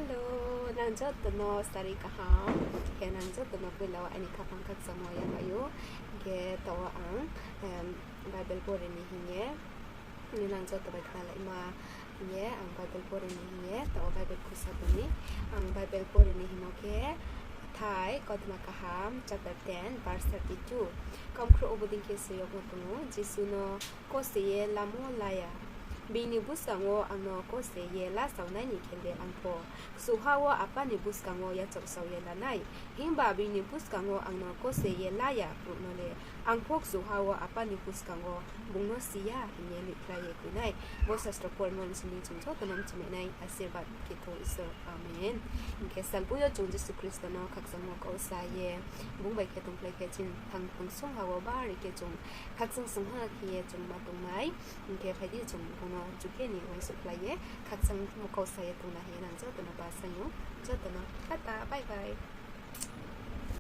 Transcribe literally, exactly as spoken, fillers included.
Hello, nang joto no sari kaham. Khe nang joto no poila wo aini khaphang khakchangmo yaphai ou. Hing khe taoh wo ang, em, Bible pori ni hing ye, nang joto bai khnalaima hing ye ang Bible pori ni hing ye, taoh wo Bible khusa tong ni. Ang Bible pori ni hingmo khe Mathai kautma kaham, chapter ten, verse thirty-two. Kamkhrouh wo bodei khe soi yagmo tong ou, Jisu no kose ye lamo la ya. Bini buskang wo ang no kose ye lasaonai ni khe le ang pho kchuha wo Apa ni buskang wo yachaohsao ye la nai. Himba bini buskang wo ang no kose ye la ya brouh no le ang pho kchuha wo Apa ni buskang wo bung no si ya hing ye nuhkhlai ye khui nai. Bo sasro pormo ni simi chung joto no mchimai nai asirbad khe thou Isor. Amen. Hing khe salboi yo chung Jisu Khristo no khakchangmo kau sa ye, bung bai khe tongkhlai khe chini thang tong songha wo bari khe chung khakchang songha khe ye chung ma tong nai. Hing khe phai di chung bung no jukhe ni uaingsouhkhlai ye khakchangmo kau sa ye tong na hing ye nang joto no ba saing ou. Joto no tata, bye bye.